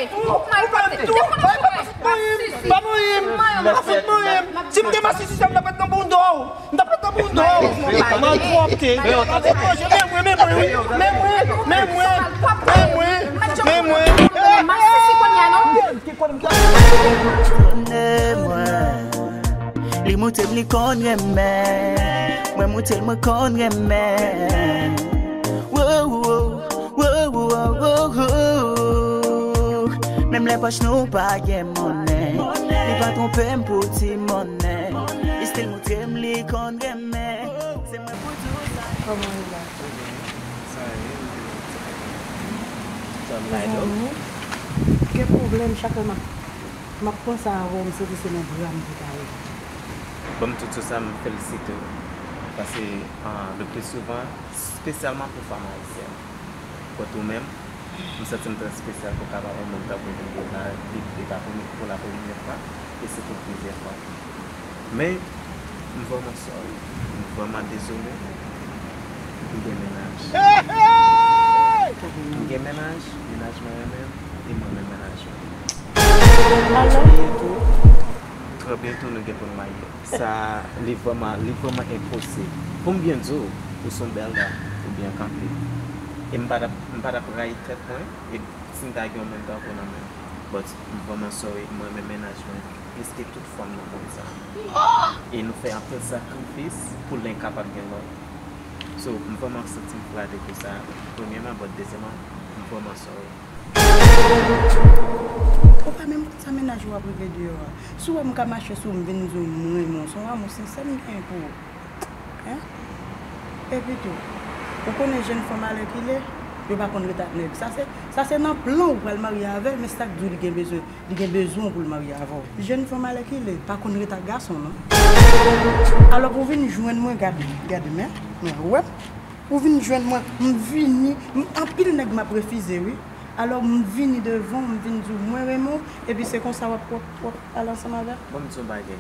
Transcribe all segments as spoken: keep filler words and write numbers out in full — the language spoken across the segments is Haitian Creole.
Ou pa tou, pa fout manyen m, pa fout manyen m. Si m te masisi sa, m t ap ret nan bouda w. M t ap ret nan bouda w. Malpwòpte. Malpwòpte, men mwen, men mwen, wi. Men mwen, men mwen, men mwen, men mwen. Masisi kounye a, non? Tande mwen. Li montre m li konn renmen. Mwen montre l mwen konn renmen. Wo, wo, wo, wo, wo, wo. Menm lè pòch nou pa gen monnen, li pa twonpe m pou ti monnen. Li still montre m li konn renmen. Se mwen pou di w sa. Kòman w ye la? Sa ye, m te... Mezanmi, gen pwoblèm, chak lè m ap, m ap panse avè w, m santi se nan bra m pou ta ye. Bon, m tout sou sa, m felisite w. Paske, ah, le pli souvan, espesyalman pou fanm ayisyèn. Kot ou menm, m santi m trè espesyal pou kapab yon moun tankou nou la, li, li pa pou, pou la premyè fwa, e se pou plizyè fwa. Men, m vrèman sorry, m vrèman dezole, m gen mennaj. M gen mennaj, mennaj mwen renmen m, e mwen renmen mennaj mwen. Trè byento, trè byento nou gen pou n marye. Sa, li vrèman, li vrèman enposib. Pou m byen di w, ou se yon bèl dam, ou byen kanpe. E m pa t ap, m pa t ap rayi tèt mwen, e si m ta gen yon moun tankou w nan men m. But, m vrèman sorry, mwen menm mennaj mwen, plis ke tout fanm nan mond sa. E nou fè anpil sakrifis pou l kapab gen lòt. So, m vrèman santi m flate pou sa, premyèman, but dezyèmman, m vrèman sorry. Ou pa menm konn sa mennaj ou ap regle deyò a. Si w wè m ka mache sou ou, m vin di w m renmen w, se yon amou sensè m genyen pou ou. Hein? Epi tou, ou konnen jèn fanm alèkile, yo pa konn ret ak nèg. Sa se, sa se nan plan ou pral marye avè l, men sa k di w li gen bezwen, li gen bezwen w pou l marye avè w. Jèn fanm alèkile pa konn ret ak gason, non. Alò pou w vin jwenn mwen, gade, gade, men, men, ou wè m? Ou vin jwenn mwen, m vini, m, anpil nèg m ap refize, wi. Alò, m vini devan w, m vin di w mwen renmen w, epi se konsa w ap, w ap, w ap pale ansanm avè m? Bon, m di w yon bagay.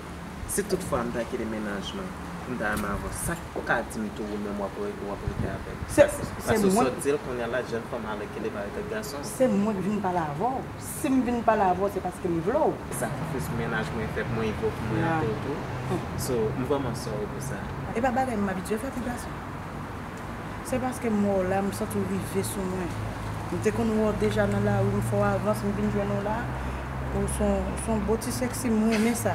Si tout fwa m ta kite mennaj mwen, m ta renmen avè w, sa k ka di m tou ou menm w ap re-, w ap rete avè l? Se, se mwen. Paske sa w di l kounye a la, jèn fanm alèkile pa rete ak gason. Se mwen k vin pale avè w. Si m vin pale avè w, se paske m vle w. Sakrifis mennaj mwen fè pou mwen, li vo pou mwen anpil tou. So, m vrèman sorry pou sa. E pa bagay m abitye fè pou gason. Se paske m wè w la, m santi w rive sou mwen. M te konn wè w deja nan lari, m fè w avans, m vin jwenn ou la. Ou se yon, ou se yon bo ti sèksi, m renmen sa.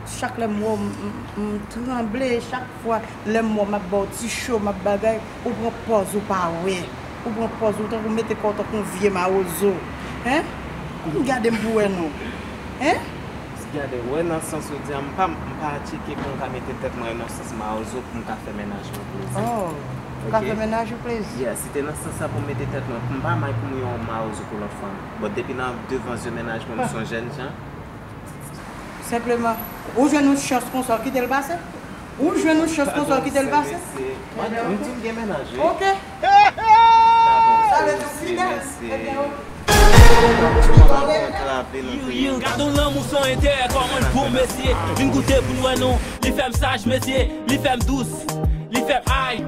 Chak lè m wè w, m, m, m tranble, chak fwa lè m wè w, m ap ba w ti cho, m ap bagay, ou pran pòz ou pa wè. Ou pran pòz ou tankou mete kò w tankou yon vye mawozo. Hein? Gade m pou wè non. Hein? Gade, wè nan sans ou di a, m pa, m pa tcheke pou m ka mete tèt mwen nan sans mawozo pou m ka fè mennaj mwen plezi. Oh, ou ka fè mennaj ou plezi? Yeah, si te nan sans sa pou m mete tèt mwen, m pa may pou m yon mawozo pou lòt fanm. Bon, depi nan devan zye mennaj mwen, m se yon jèn jan. Senpleman, ou jwenn yon chans konsa, ou kite l pase? Ou jwenn yon chans konsa, ou kite l pase? Mwen di m gen mennaj, wi. Ok. Sa vle di w fidèl. Ebyen, ok. Gade yon lanmou san enterè, kòman l bon, mesye. Vin goute pou n wè non. Li fè m saj, mesye. Li fè m dous. Li fè m ay.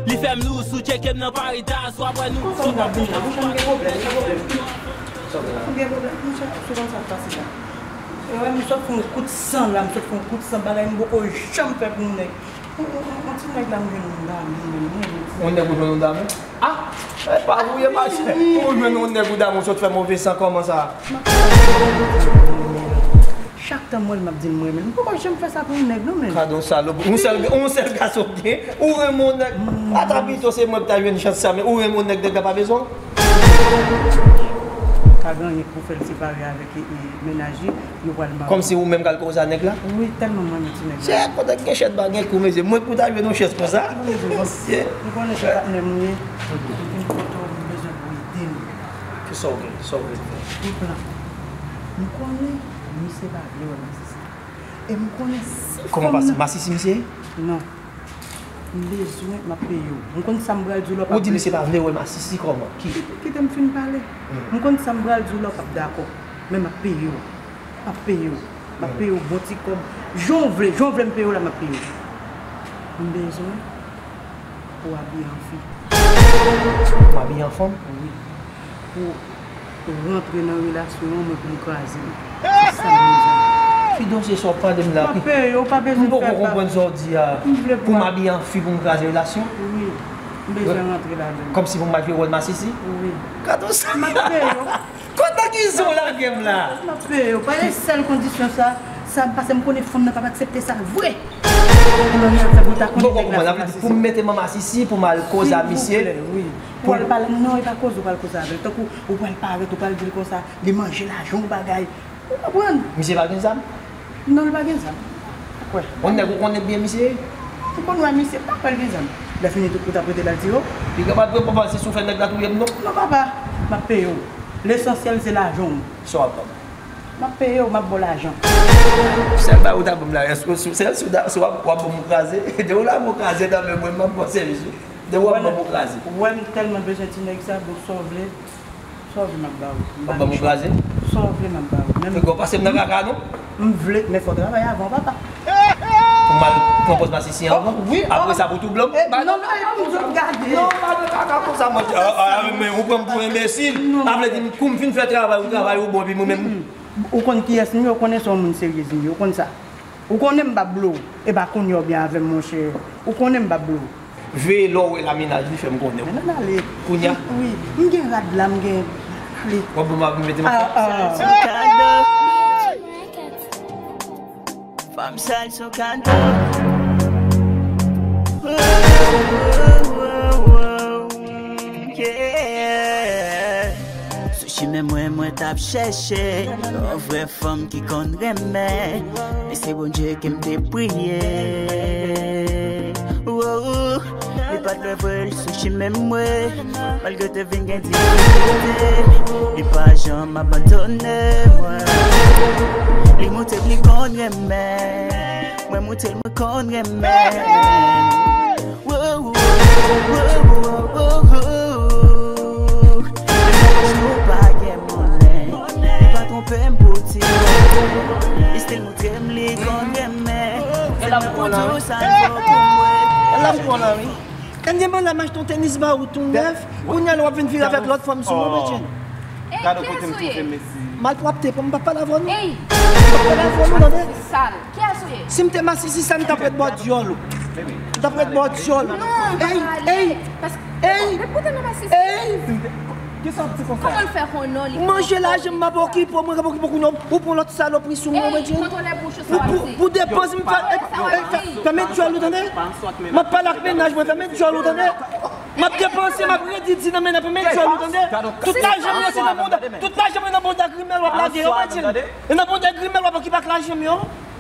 Li fè m lous. Ou tcheke m nan Paris, w ap wè nou. Konsa w ap vin la, monchè, m gen pwoblèm, m gen pwoblèm. M gen pwoblèm, monchè, sou konn sa k pase la. E wè, m sot fè yon kout san la, m sot fè yon kout san, bagay m poko janm fè pou yon nèg. On, on, on, on ti nèg la m jwenn yon damou, m jwenn yon damou. Yon nèg ou jwenn yon damou? Ah! E pa vre, mache. Ou jwenn yon nèg ou damou sot fè move san kòman sa? Chak tan m wè l, m ap di l m renmen l. M poko janm fè sa pou yon nèg, non, men. Gadon salop. Yon sèl, yon sèl gason k gen. Ou renmen yon nèg. Ata pito se mwen k ta jwenn chans sa, men ou renmen yon nèg, nèg la pa bezwen w. Ka gen anyen pou fè l separe avèk, e, e, mennaj li, yo pral marye. Kòmsi ou menm k al koze a nèg la? Wi, tèlman m renmen ti nèg la. Chèt, kote k gen chèt pa gen kou, mesye. Mwen pou ta jwenn yon chèt konsa. Bon, mesye, bon. Mesye. M konnen se patnè m ou ye. M vin kote w, m bezwen pou w ede m. Kisa w gen? Kisa w vle fè? Yon plan. M konnen misye pa vle wè masisi. E m konnen si fanm nan... Kòman pa masisi misye? Non. M bezwen, m ap peye w. M konn sa m pral di w la, w ap... Ou di misye pa vle wè masisi kòman? Ki... Kite, kite m fin pale. M konn sa m pral di w la, w p ap dakò. Men m ap peye w. M ap peye w. M ap peye w bon ti kòb. Jan w vle, jan w vle m peye w la, m ap peye w. M bezwen pou w abiye an fi. Pou m abiye an fanm? Wi. Pou Rantre nan relasyon an, mwen pou m kraze l. Se sa m bezwen. Fi dosye sa w ap pale m la. M ap peye w, w pa bezwen fè bak. M poko konprann sa w di a. M vle pou m abiye an fi pou m kraze relasyon? Wi. M bezwen rantre ladan l. Kòmsi pou m al jwe wòl masisi? Wi. Gade w sa. M ap peye w. Kontan ki zo lage m la. M ap peye w. Pa gen sèl kondisyon sa, sa m pase m konnen fanm nan p ap aksepte sa vre. Pou lòt nèg sa pou ta konnen nèg la se masisi. Pou m mete manman sisi, pou m al koze a misye. Silvouplè, wi. Pou al pale, non, e pa koze ou pral koze avè l. Tankou ou pral parèt, ou pral di l konsa, li manje lajan w bagay. Ou konprann? Misye pa gen zam? Non, li pa gen zam. Kwè. Yon nèg ou konnen byen misye ye? Ou konn wè misye, pa kwè l gen zam. Lè fini tout, ou t ap rete la l tire w? Li kapab pran papa, se sou fè nèg la touye m non? Non, papa, m ap peye w. Lesansyèl se lajan w. Sa w ap ban m? M ap peye w, m ap ba w lajan. Sèl bagay ou ta ban m la, èske w sou, sèl si w ta, si w ap, w ap ban m yon kraze? Depi w la ban m yon kraze nan men mwen, m ap ba w sèvis wi. Depi w ap ban m yon kraze. Ou wè m tèlman bezwen ti nèg sa, bon, sa w vle? Sa w vle m ap ba ou. W ap ban m yon kraze? Sa w vle m ap ba ou. Menm fè gwo pase m nan kaka non. M vle, men fò w travay avan w papa. Pou m al pran pòz masisi an avan? Wi. Apre sa pou tou blan m? Eh, non, non, e pou m sot gade. Non, pa nan kaka konsa manje. Ah, ah, men ou pran m pou enbesil. Sa vle di kou m fin fè travay ou, travay ou bon epi mwen menm. Ou konn kiyès m ye, ou konnen se yon moun serye m ye, ou konn sa. Ou konnen m p ap blow. E pa kounye a oubyen avè m monchè. Ou konnen m p ap blow. Veye lè w wè la mennaj li fè m konnen. Men ann ale. Kounye a? Wi. M gen rad la, m gen. Ale. W ap ban m ap mete m. Ah, ah. Fanm sal sou kado. Oh, oh, oh, oh, yeah. Sou chimen mwen, mwen t ap chèche yon vrè fanm ki konn renmen. Men se Bondye ke m te priye. Oh, li pa t lè vre, l sou chimen mwen. Malgre te vin gen difikilte, li pa janm abandone mwen. Li montre m li konn renmen. Mwen montre l mwen konn renmen. Wo, wo, wo, wo, wo, wo. Menm lè nou pa gen monnen, li pa twonpe m pou ti. Li still montre m li konn renmen. Se mwen pou di w sa l fò pou mwen. Èl la m pran la, wi. Dènye mwa la m achte yon tenis ba ou tou nèf. Kounye a la w ap vin vire avèk lòt fanm sou mwen, Bedjine. Gade kote m twouve mesye. Malpwòpte, m p ap pale avè w non. M p ap pale avè w non, tande. Sal. Kiyès ou ye? Si m te masisi sal, m t ap ret bò dyòl ou. M t ap ret bò dyòl ou. Non, pa pale. Ey, ey, ey. Kisa w ap di konsa? Kòman l fè konnen li... Ou manje lajan m, m ap okipe w, mwen k ap okipe w kounye a, ou pran lòt salopri sou mwen, Bedjine. Kontwole bouch ou, sa w ap di. Pou depans m fè, fèmen dyòl ou, tande. M ap pale ak mennaj mwen, fèmen dyòl ou, tande. M ap depanse, m ap redi di nan mennaj, fèmen dyòl ou, tande. Tout lajan m yo se nan bonda, tout lajan m yo nan bonda grimèl w ap lage yo, Bedjine. E nan bonda grimèl w ap okipe ak lajan m yo.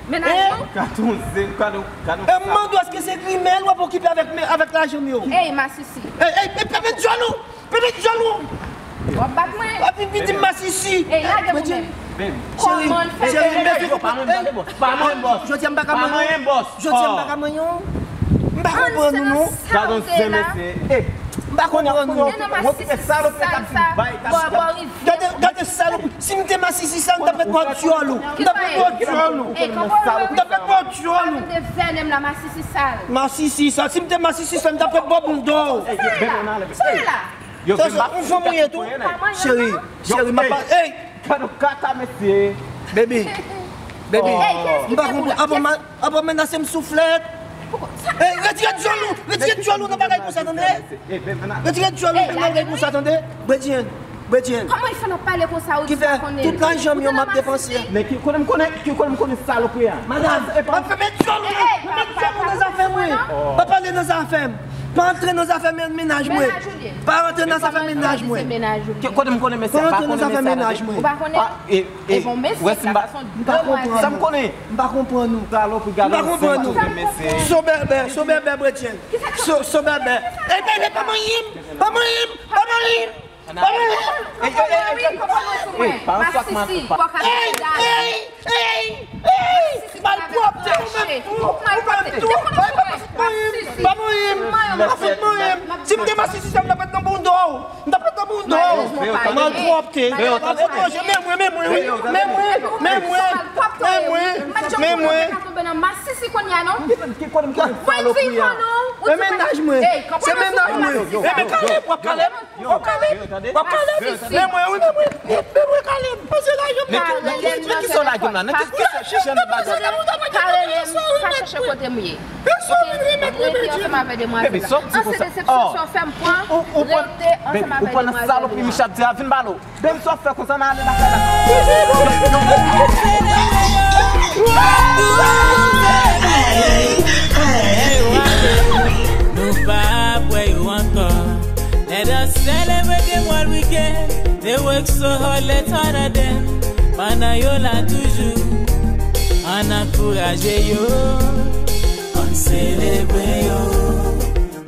Mennaj ou? Gade yon zen, gade yon, gade yon... E m mande w, èske se grimèl w ap okipe avèk, avèk lajan m yo? Ey, masisi. Ey, ey, ey, fèmen dyòl ou. Pede dyòl ou. W ap bat mwen? W ap vin di m masisi. Ey, lage pou mwen. Cheri, cheri, m bezwen konprann. Pa manyen bòs. Jodi a m pa ka manyen w. Jodi a m pa ka manyen w. M pa konprann ou non. Gade yon zen mesye. M pa konprann ou. Okipe salopri k ap vin bay. Gade, gade salopri. Si m te masisi sal, m t ap ret bò dyòl ou. M t ap ret bò dyòl ou. M t ap ret bò dyòl ou. Masisi sal. Masisi sal. Si m te masisi sal, m t ap ret bò bounda w. Sa la. Sa se yon fanm ou ye tou? Cheri, cheri, m ap pa... Ey! Gade yon kaka mesye. Baby. Baby. M pa konprann. Apa menase m souflèt. Ey, retire dyòl ou. Retire dyòl ou nan bagay konsa, tande. Retire dyòl ou nan bagay konsa, tande. Bedjine. Bedjine. Kòman li fè n ap pale konsa, ou di pa konnen? Ki fè tout lajan m yo m ap depanse. Men ki kote m konnen, ki kote m konnen salopri a? Madanm, pa fèmen dyòl ou non. Fèmen dyòl ou nan zafè mwen. Pa pale nan zafè m. Pa antre nan zafè men-, mennaj mwen. Pa antre nan zafè mennaj mwen. Ki kote m konnen mesye? Pa antre nan zafè mennaj mwen. Ou pa konnen? E bon mesye, sa se yon demwazèl. Sa m konnen. M pa konprann ou. Salopri, gade yon zen mesye. So bèbè, so bèbè, Bedjine. So, so bèbè. Ey, bèbè, pa manyen m. Pa manyen m. Pa manyen m. Ey, ey, ey, ey, ey, pa yon swak mati, pa. Ey, ey, ey, ey, malpwòpte, ou menm tou, ou menm tou. Pa manyen m, pa fout manyen m. Si m te masisi sal, m t ap ret nan bounda w. M t ap ret nan bounda w. Malpwòpte. Men mwen, men mwen, wi. Men mwen, men mwen, men mwen, men mwen. Mwen di w non. E mennaj mwen. Se mennaj mwen. E men kale, w ap kale m. W ap kale m. W ap kale m. Men mwen, wi, men mwen. Men mwen kale m. Pase la, yo kale m. Men ki sou lage m la? Nan ki kisa? Ki jan de bagay? Kale m, pa chèche kote m ye. Rete ansanm avèk demwazèl la. An se desepsyon sa w fè m pran, rete ansanm avèk demwazèl la. Ou pran nan salopri Michab di a, vin balo. Baby, sa w fè konsa, n ale lakay la. Nou pa ap wè yo ankò. Let us celebrate the one we get. The work so hard, let's honor them. Pandan yo la toujou, ann ankouraje yo. Ann selebre yo.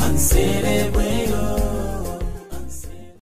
Ann selebre.